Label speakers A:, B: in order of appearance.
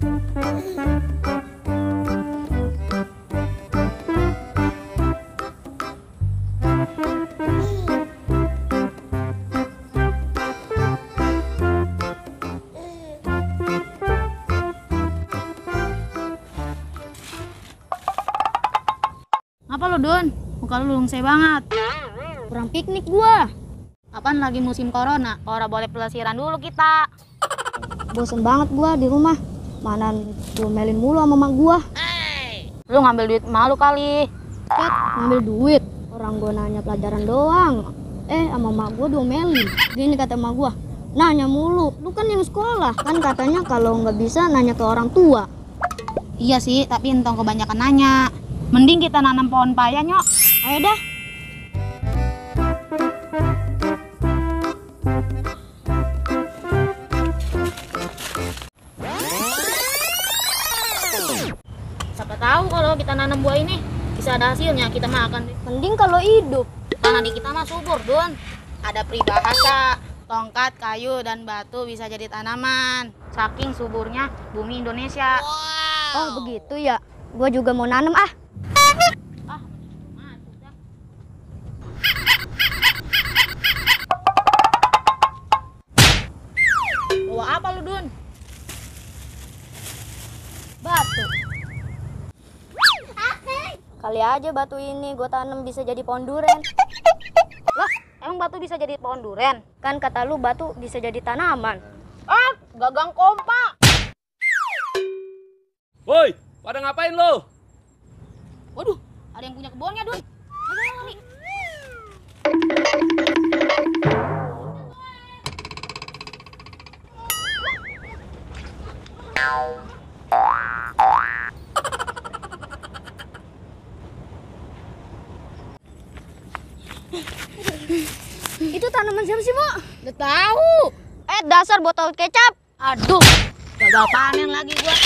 A: Apa lo, Don? Muka lu lungsai banget.
B: Kurang piknik gua.
A: Apaan lagi musim corona? Orang boleh pelesiran dulu kita.
B: Bosen banget gua di rumah. Mana diomelin mulu sama mak gua.
A: Lu ngambil duit malu kali.
B: Ngambil duit. Orang gua nanya pelajaran doang. Sama mak gua diomelin. Gini kata mak gua, nanya mulu. Lu kan yang sekolah. Kan katanya kalau nggak bisa nanya ke orang tua.
A: Iya sih, tapi entong kebanyakan nanya. Mending kita nanam pohon paya, Nyok.
B: Ayo dah.
A: Siapa tahu kalau kita nanam buah ini bisa ada hasilnya, kita makan.
B: Mending kalau hidup.
A: Tanah di kita mah subur, Don. Ada peribahasa, tongkat, kayu, dan batu bisa jadi tanaman. Saking suburnya bumi Indonesia.
B: Wow. Oh begitu ya. Gua juga mau nanam ah.
A: Bawa apa lu, Dun?
B: Batu. Kali aja batu ini gue tanam bisa jadi pohon duren.
A: Lah, emang batu bisa jadi pohon duren?
B: Kan kata lu batu bisa jadi tanaman.
A: Ah, gagang kompak.
C: Woi, pada ngapain lo?
A: Waduh, ada yang punya kebunnya, Dun. Lari.
B: Itu tanaman siapa sih, Bu?
A: Udah tahu.
B: Dasar botol kecap.
A: Aduh, gagal panen lagi gua.